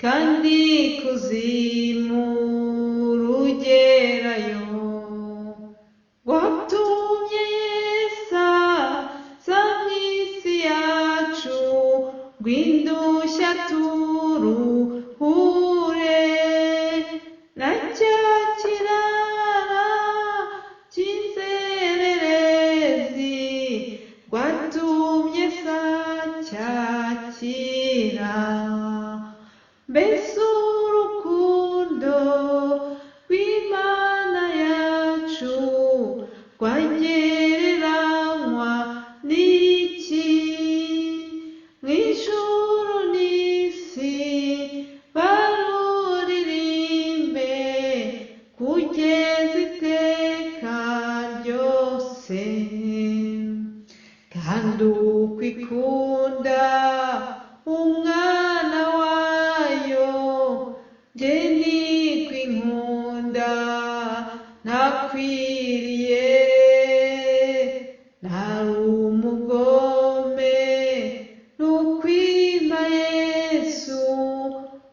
Kandi ikuzimu rugerayo. Watumye Yesu aza mu isi yacu, ngo indushya turuhure, na cya kirara cy'inzererezi rwatumye sacyakira. Mbese urukundo rw'Imana yacu rwagereranywa n'iki? Mu ijuru n'isi baruririmbe kugeza iteka ryose. Kandi uko ikunda umwana wayo, njye niko inkunda ntakwiriye. Nari umugome, nukwima Yesu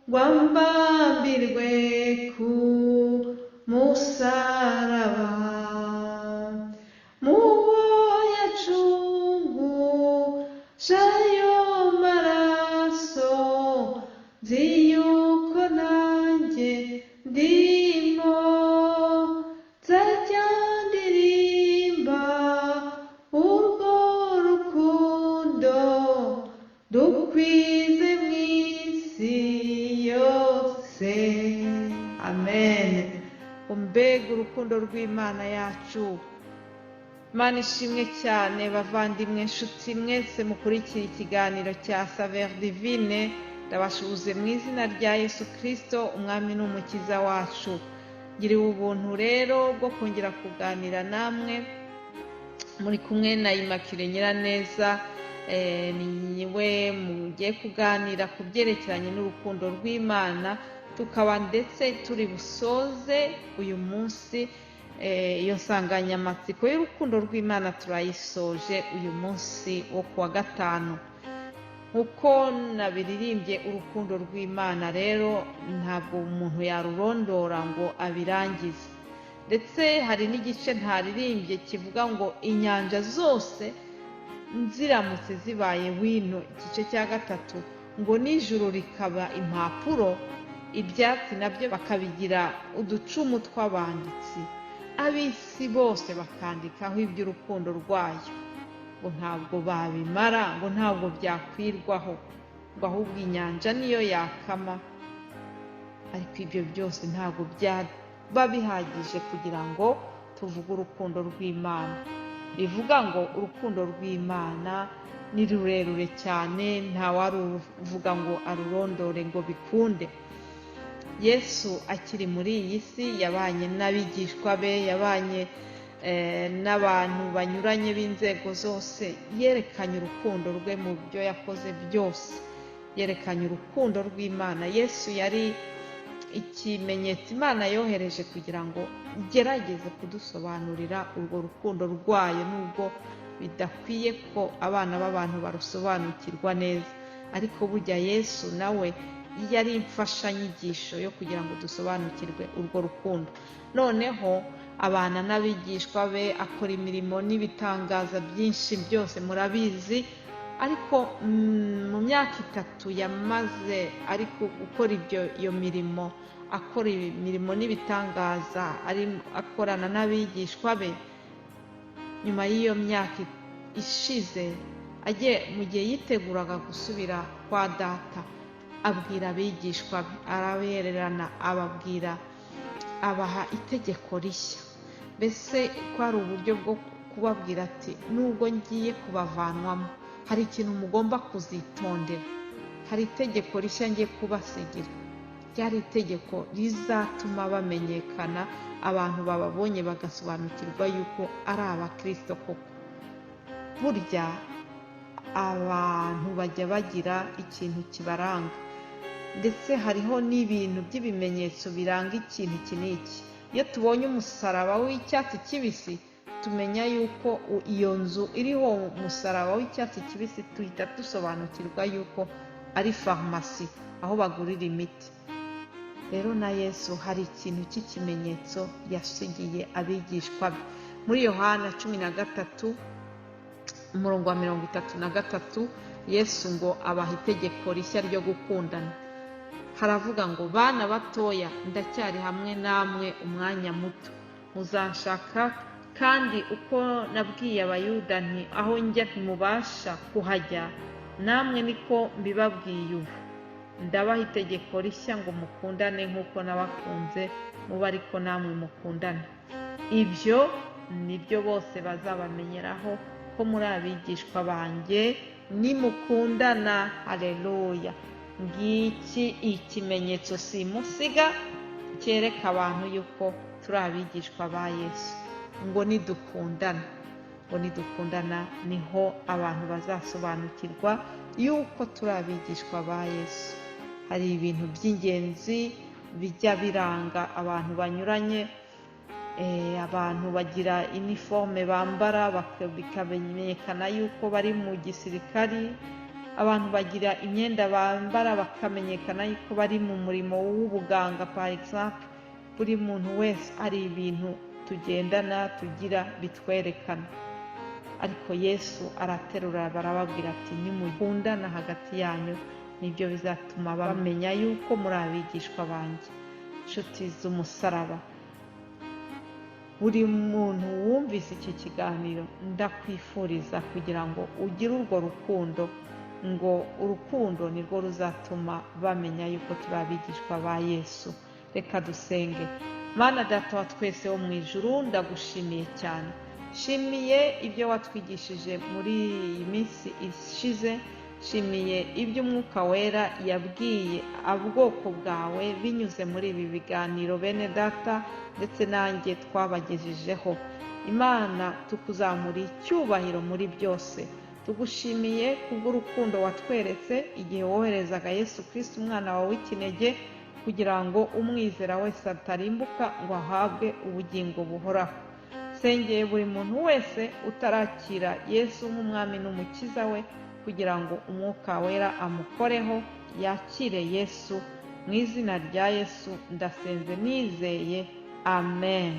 ngo ambambirwe ku musaraba. Mubo yacunguje ayo maraso, nzi yuko nanjye ndimo. Nzajya ndirimba urwo rukundo, dukwize mu isi yose. Amen. Mbega urukundo rw'Imana yacu! Imana ishimwe cyane. Bavandimwe, inshuti mwese mukurikiye ikiganiro cya Saveur Divine, ndabashuhuze mu izina rya Yesu Kirisito, Umwami n'Umukiza wacu. Ngiriwe ubuntu rero bwo kongera kuganira namwe. Muri kumwe na Immaculée Nyiraneza, niwe mugiye kuganira ku byerekeranye n'urukundo rw'Imana. Tukaba ndetse turi busoze uyu munsi iyo nsanganyamatsiko y'urukundo rw'Imana, turayisoje uyu munsi wo kuwa gatanu. Nkuko nabiririmbye, urukundo rw'Imana rero ntabwo umuntu yarurondora ngo abirangize. Ndetse hari n'igice ntaririmbye kivuga ngo inyanja zose ziramutse zibaye wino, igice cya gatatu, ngo n'ijuru rikaba impapuro, ibyatsi nabyo bakabigira uducumu tw'abanditsi, ab'isi bose bakandikaho iby'urukundo rwayo, ngo ntabwo babimara, ngo ntabwo byakwirwaho, ngo ahubwo inyanja niyo yakama. Ariko ibyo byose ntabwo byaba bihagije kugira ngo tuvuge urukundo rw'Imana. Bivuga ngo urukundo rw'Imana ni rurerure cyane, ntawaruvuga ngo arurondore ngo bikunde. Yesu akiri muri iyi si yabanye n'abigishwa be, yabanye n'abantu banyuranye b'inzego zose, yerekanye urukundo rwe mu byo yakoze byose, yerekanye urukundo rw'Imana. Yesu yari ikimenyetso Imana yohereje kugira ngo igerageze kudusobanurira urwo rukundo rwayo, nubwo bidakwiye ko abana b'abantu barusobanukirwa neza. Ariko burya Yesu nawe yari imfashanyigisho yo kugira ngo dusobanukirwe urwo rukundo. Noneho abana n'abigishwa be, akora imirimo n'ibitangaza byinshi, byose murabizi. Ariko mu myaka 3 yamaze ari gukora ibyo, iyo mirimo, akora imirimo n'ibitangaza, ari akorana n'abigishwa be, nyuma y'iyo myaka ishize, agiye mu gihe yiteguraga gusubira kwa Data, abwira abigishwa be, arabererana, ababwira, abaha itegeko rishya. Mbese ko ari uburyo bwo kubabwira ati: "Nubwo ngiye kubavanwamo, hari ikintu mugomba kuzitondera, hari itegeko rishya ngiye kubasigira." Ryari itegeko rizatuma bamenyekana, abantu bababonye bagasobanukirwa yuko ari abakirisito koko. Burya abantu bajya bagira ikintu kibaranga, ndetse hariho n'ibintu by'ibimenyetso biranga ikintu iki n'iki. Iyo tubonye umusaraba w'icyatsi kibisi, tumenya yuko iyo nzu iriho umusaraba w'icyatsi kibisi, tuhita dusobanukirwa yuko ari farumasi, aho bagurira imiti. Rero na Yesu hari ikintu cy'ikimenyetso yasigiye abigishwa be. Muri Yohana 13, umurongo wa 33, Yesu ngo abaha itegeko rishya ryo gukundana. Haravuga ngo: "Bana batoya, ndacyari hamwe namwe umwanya muto. Muzanshaka, kandi uko nabwiye Abayuda nti: 'Aho njya ntimubasha kuhajya,' namwe niko mbibabwiye ubu. Ndabaha itegeko rishya ngo mukundane nk'uko nabakunze, mube ariko namwe mukundana. Ibyo nibyo bose bazabamenyeraho ko muri abigishwa banjye, nimukundana." Hareruya! Ngiki ikimenyetso simusiga cyereka abantu yuko turi abigishwa ba Yesu, ngo nidukundana. Ngo nidukundana niho abantu bazasobanukirwa yuko turi abigishwa ba Yesu. Hari ibintu by'ingenzi bijya biranga abantu banyuranye. Abantu bagira iniforume bambara, bikamenyekana yuko bari mu gisirikari. Abantu bagira imyenda bambara, bakamenyekana yuko bari mu murimo w'ubuganga, par exemple. Buri muntu wese hari ibintu tugendana, tugira, bitwerekana. Ariko Yesu araterura, barababwira ati: "Nimukundana hagati yanyu, nibyo bizatuma bamenya yuko muri abigishwa banjye." Inshuti z'umusaraba, buri muntu wumvise iki kiganiro, ndakwifuriza kugira ngo ugire urwo rukundo. Ngo urukundo nirwo ruzatuma bamenya yuko turi abigishwa ba Yesu. Reka dusenge. Mana Data wa twese wo mu ijuru, ndagushimiye cyane. Shimiye ibyo watwigishije muri iyi minsi ishize. Shimiye ibyo Umwuka Wera yabwiye ubwoko bwawe binyuze muri ibi biganiro bene data ndetse nanjye twabagejejeho. Imana, tukuzamura icyubahiro muri byose. Tugushimiye kubw'urukundo watweretse igihe woherezaga Yesu Kirisiti, umwana wawe w'ikinege, kugira ngo umwizera wese atarimbuka, ngo ahabwe ubugingo buhoraho. Sengeye buri muntu wese utarakira Yesu nk'Umwami n'Umukiza we, kugira ngo Umwuka Wera amukoreho, yakire Yesu. Mu izina rya Yesu ndasenze nizeye, amen.